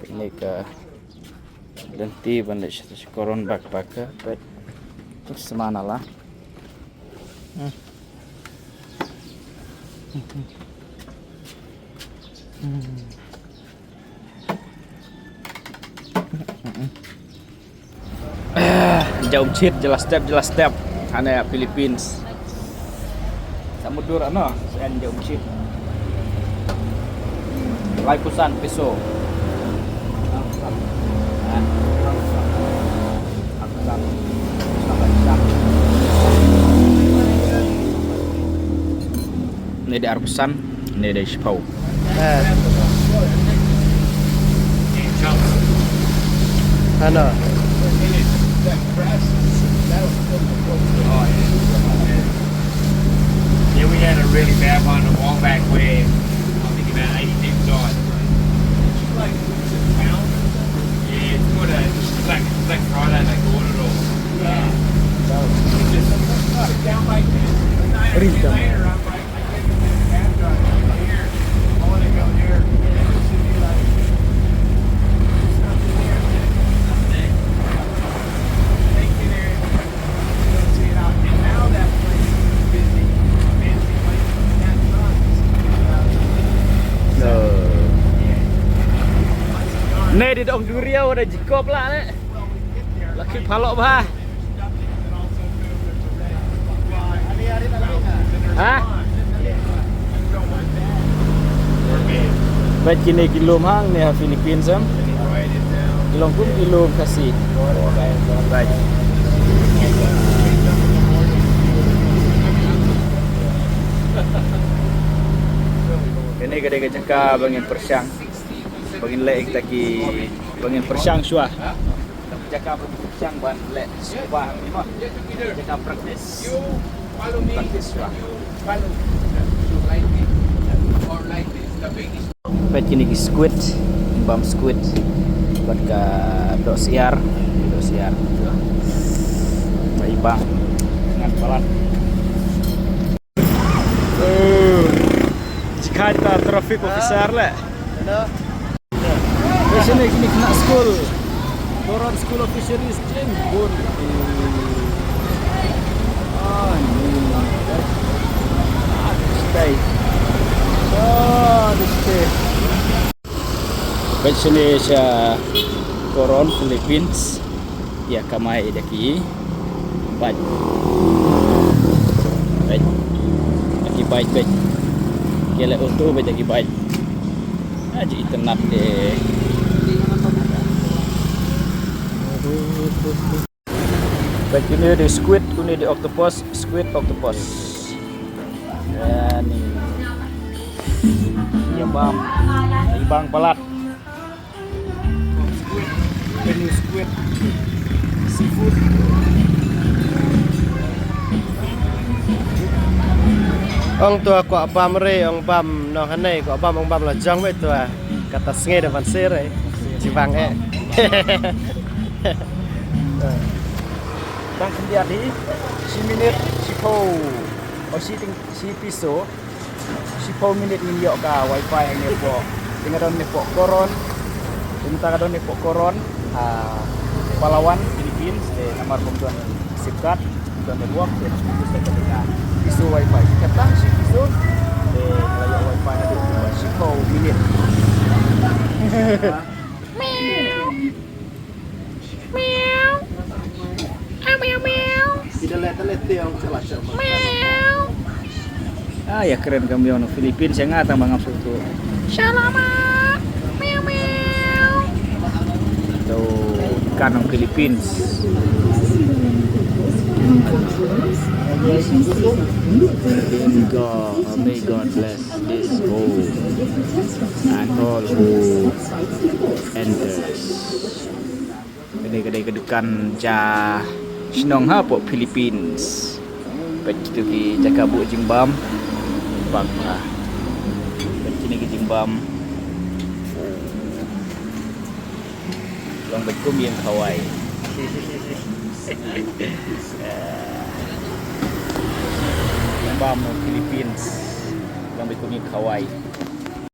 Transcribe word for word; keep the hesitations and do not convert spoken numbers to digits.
Peit ne ka lynti ban leit sha Coron Backpacker, peit. Sma na la. Hmm. Hmm. Ah, jauh shit, jelas step, jelas step. Hane Philippines. Samudra ano, sen jauh shit. Laiphew san peso. Ni dei arphew san, ni dei shiphew. Eh. Ano? Yeah, we had a really bad one a while back where I think about eighty people died. Yeah, it's what a, it's like, it's like Friday, they bought it all. Yeah. It's just, it's down like this. Nine days later, I'm like, Ne di dong duriau ada jikop lah ne. Laki phalok bah. Ha? Bad kine ki lum hangne ha Philippines em. Ki long kum ki lum Khasi. Bad. Kane ka dei ka jaka ba ngin pyrshang. Ba ngin leh kita ki, ba ngin pyrshang shuwa. Jaka ba ngin pyrshang ban leh scuba, jaka practice. Practice shuwa. Peit kine ki squid, bam squid. Bad ka dohsyiar, dohsyiar. Ba i bang ngan palat. Eh, jikha jita traffic officer le. Sini kini kena school. Coron School of Fisheries, jin bun. Ah, ni. Ah, stay. Ah, stay. Peit shane sha Coron, Philippines. Ïa kamai da ki bike. Bike. Da ki bike, bike. Ki leh auto bike da ki bike. Ah, ji itynnad de. Peit kine de squid, kine de octopus, squid, octopus. Ani. Ïa bam. Ïa bam palat. Menu squid. Seafood. Ong to kwah bam re, ong bam nonghanei, kwah bam, ong bam la jong me to. Kata sngi da ban sir eh. Jibang eh. Tang khyndiat hi shi minit shiphew. O shi ting shi piso. Shiphew minit ngin ïoh ka wifi hangne hapoh. Te nga don ne hapoh Coron. Te mynta nga don ne hapoh Coron. Ha Palawan, Philippines. Te namar kum don sim card. Don network, te na shu use ka dei ka piso wifi. Kata shi piso, te la ïoh wifi naduh shiphew minit. Meow. Meow. Ah, meow, meow. Meow. Ah, ïa kren ka miaw na Philippines, ïa nga tang ba ngam sngewthuh. Shalama. Meow, meow. To kan na Philippines. May God, may God bless this home and all who enters. Kane ka dei ka dukan ja shnong hapoh Philippines. Peit kito ki jaka buh jingbam. Bang ha. Peit kine ki jingbam. Long bad kum ïing khawai. Jingbam Philippines. Long bad kum ïing khawai.